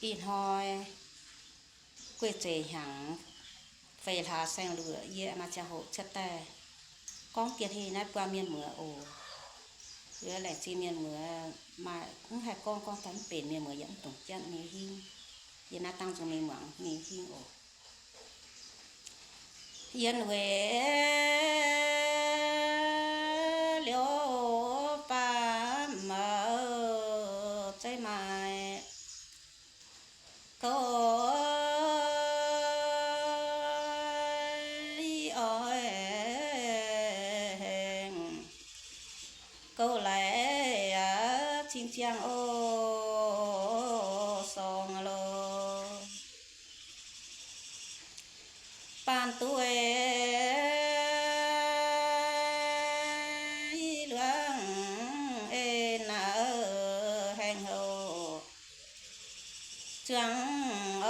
Ih hnoi guei zeic hnyangx feix hlaax saeng-luoqc, yie maaih ziangh hoc cuotv daaih gorngv dien heh naaiv buangh mienh muoz oc. Yie laengz zingh mienh muoz, maaih mv haih gorngv, gorngv daaih mv benx, mienh muoz yaac mv dungx jatv nyei hingv. Yie naaiv dangh nzung mingh muangx nyei hingv oc. Yiem weic liuz baamh mouc zeiv maaih gouv oix haengh, gouv laaix cing ziangh oc, sorng loh. Baanh duqv luangh en haengh houc, zuangx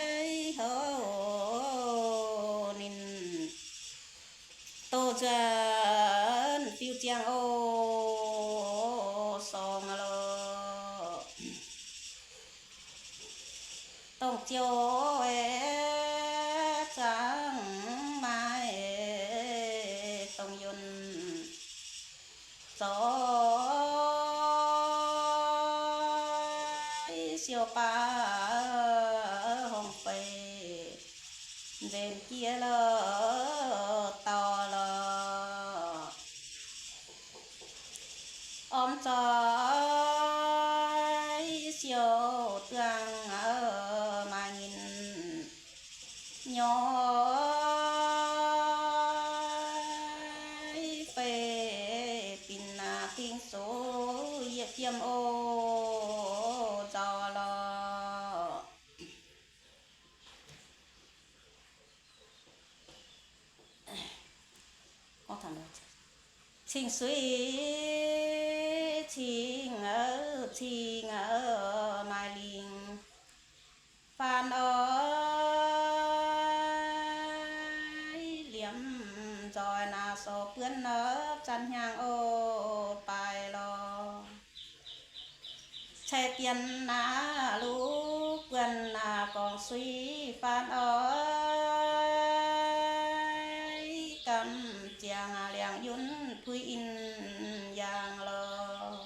oix houc ninh doh nzuonx fiuv ziangh oc, sorng loh. Dongh ziouc zaangc maaih dongh yunh zoih siou baav horngh feix nzenc jiex loh, dauh loh. Ormv zoih siou duangh maaih nyinh nyoi feix binc ding zoux yietc jiem oc, nzauh loh. Cing suiv cing, cing maaih lingh faan oix liemh nzoih naaiv sorc buonv nor zanc hnyangx oc, baaix lorh. Cai dien naaiv luv buonc naaiv gorngv suiv faan oix gamh ziangx liangx yunv puix in yaangh lorh.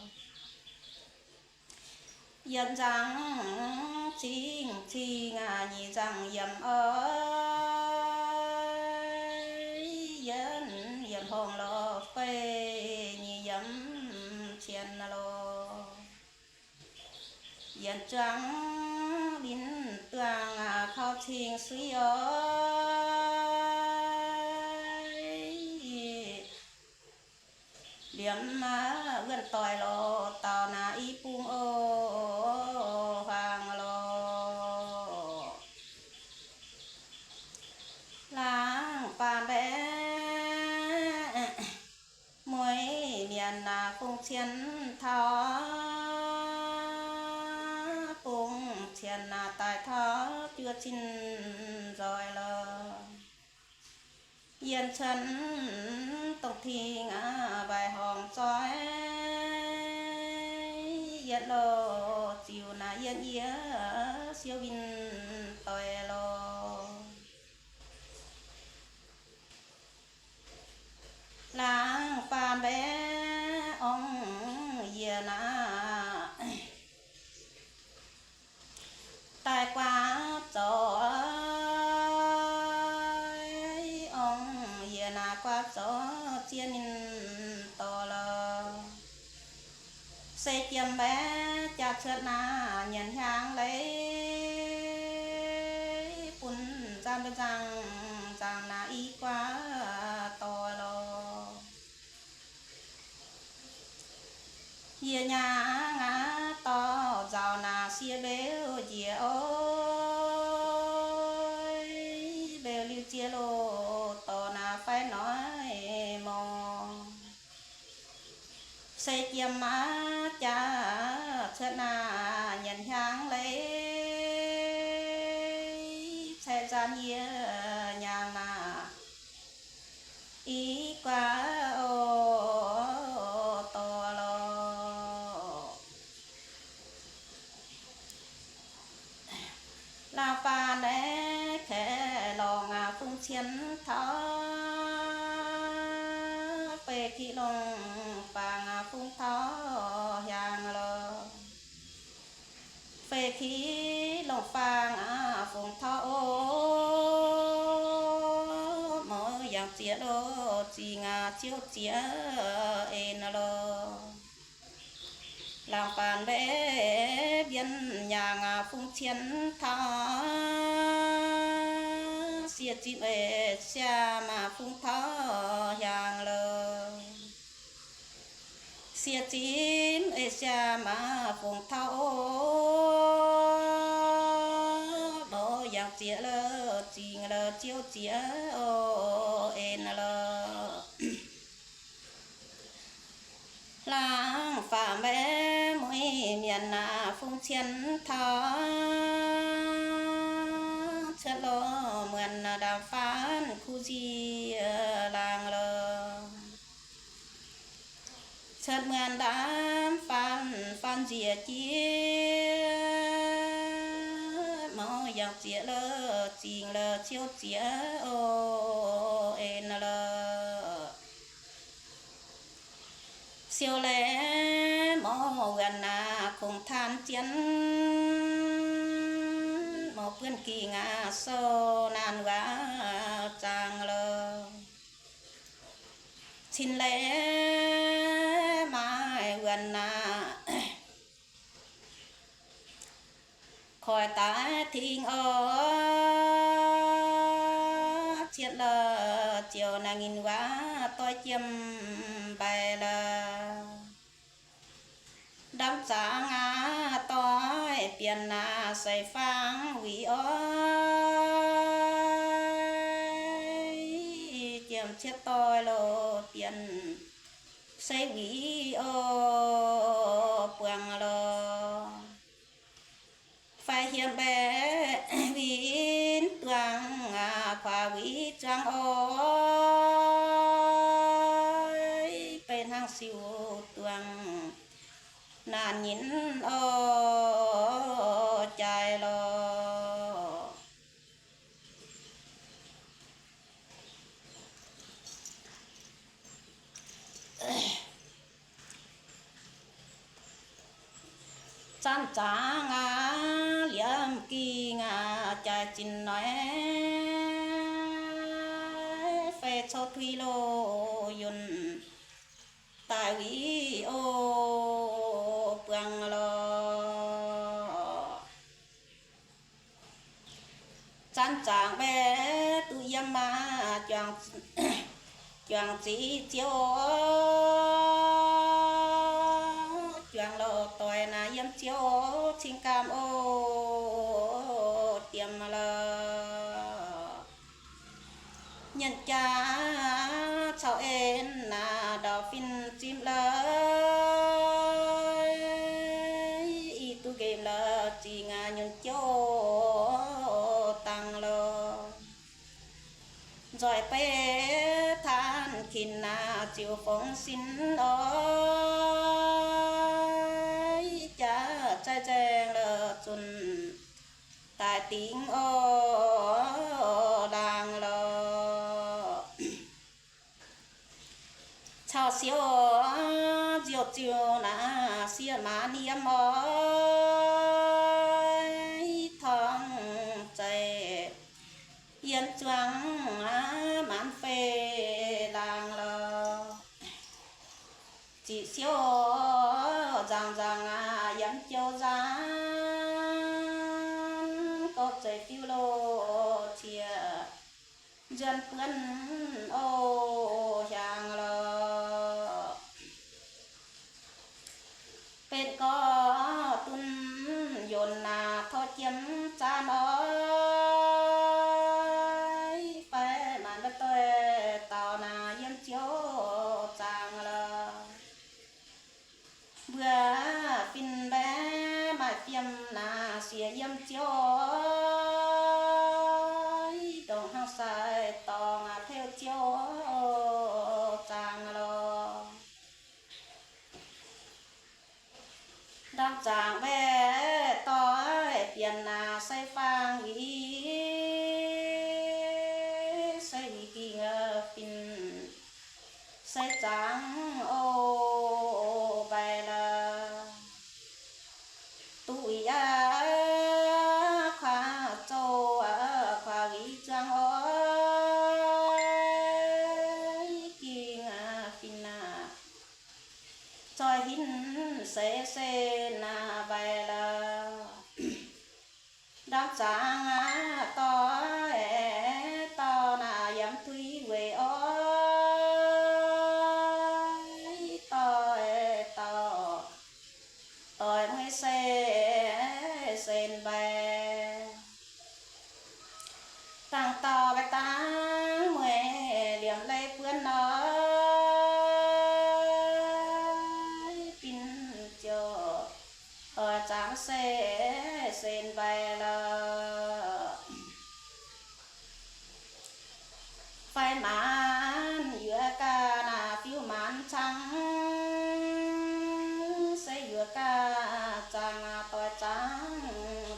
Yietc nzangc cing cing nyic nzangc yiemc oix yienv yiemc horngh lorh feix nyic yiemc cien lorh. Yienc zuangx linz duangh kaux cing suiv oix liemh wuonh doic lorh, dauh naaiv i bung oc, huaang lorh. Laangz faam mbaeqc mueiz mienh naaiv fungx cien taux, fungx cien naaiv daaih taux juov cin nzoih lorh. Yienh cuotv dongh ting mbaih horngh zoih, yietc loh ziux naaiv yienh yie siou win doic lorh. Laangz faam mbaeqc orngv yie naaiv daaih guaav zoih, orngv yie naaiv guaav zoih ziex ninh dorh lorh. Se jiem mbaeqc jaax cuotv naaiv nyanc hnyangx leiz, bun nzangc nzangc nzangc naaiv i guaav doic lorh. Yie nyangx aqv dorh nzauh naaiv siex mbeux njiec oc, mbeux liuz ziex loh dorh naaiv fai noic morngh. Se jiem mbaeqc jaax cuotv naaiv nyanc hnyangx leiz, caeqv nzanc yie nyangx naaiv i guaav oc dorh lorh. Fei kiv longc faang fungx taux hiaangx lorqc. Fei kiv longc faang fungx taux o, mouz yangh zieqc lo zingh ziouv zieqc en lorqc. Laangz faanx mbaeqc mbienv nyaangh fungx cien taux, sie zinh eix siaam fungx taux hiaangx lorqc. Sie zinh eix siaam fungx taux o, mouz yangh zieqc lo zingh lo ziouv zieqc o en lorqc. Laangz faanx mbaeqc mueiz mienh fungx cien taux, cuotv lo muonc ndaamv-faanv kuv nzie laangz lorqc. Cuotv muonc ndaamv-faanv, faanv nzie jiex, mouz yangh zieqc lo zingh lo ziouv zieqc o en lorqc. Siou leiz mouz wuonc naaic kungx taan jienv, mouz buonv-gingx sou naanc waac zaangc lorqc. Cin leiz maaih wuonc naaic koiv daaih tingx oc, cietv lorh ziouc naaic nyinh waac doix jiem mbaih lorqc. Ndamv zaangc aqv doix bienh naaic seix faang wuic oc, jiem cietv doix loz bienh seix wuic oc buangh lorqc. Fai hiemx mbaeqc win duangh, kuaax wuic zuangx oc, beiv hnangv siou duangh naanc nyinh oc jaaix lorqc. Zanc zaangc aqv, liemh ging aqv, jaaix zinh noic fai cou tuix loz yunh daaih wuic oc buangh lorqc. Zanc zaangc mbaeqc duqv yiem maah, juangc ziqc ziouv, juangc loz doic naaic yiem ziouv cing-gaam oc, diemx lorqc. Nyienc jaax caux en naaic ndau-fin zimv lorqc, i duqv nqemh lorqc zingh nyunc jouv dangh lorqc. Nzoih beiv taanv kin naaic ziouc fongx sin oc, jaax zaih nzaeng lorqc zunc daaih dingx oc laangz lorqc. Caux siouv nziouv ziouv naaic sieqv maanc yiem oc, torngv zeiv yiem zuangx maanc fei laangz lorqc. Ziqc siouv nzaangc nzaangc aqv, yiem jouv nzaanc gorqv zeiv fiuv loh cieqv nzuonx buonv oc hiaangx lorqc. Benx gorx dunh yonc naaic torqv jiem zaanv oc, fai maanc mbaeqc doic dauh naaic yiem ziouv zaangc lorqc. Mbuo fin mbaeqc maaih fiem naaic sieqv yiem ziouv, ndongc hnangv sai dorngx a'teuv ziouv zaangc lorqc. Ndamv zaangc mbaeqc doix bienh naaic sai faang wuic, sai wuic gingh fin se zaangc o mbaih lorqc. Duqv ih aqv, kuaaiv zoux kuaaiv wih zuangx oix ging fin aqv. Zoih hinv seix sen aqv mbaih lorqc. Ndamv zaangc aqv, doix doix naaic yiem tuix weic oix doix doix, doix mueiz se sen mbaih. Dangh dauh mbaih dangh mueiz liemh leiz buonv oix bin ziouc doix zaangc se sen mbaih lorqc. Fai maanc yuoqc gaax naaic fiuv maanc cangv, se yuoqc gaax zaangc doix zaangc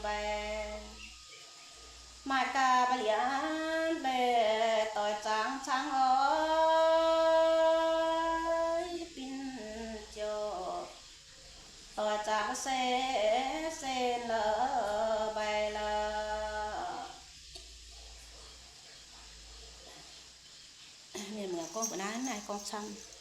mbaih. Maaih gaax mba'liemh mbaih doix zaangc cangv oix bin ziouc doix zaangc se sen lorqc mbaih lorqc. Mienh muoz gorngv mbuox naaiv, naaiv gorngv camv.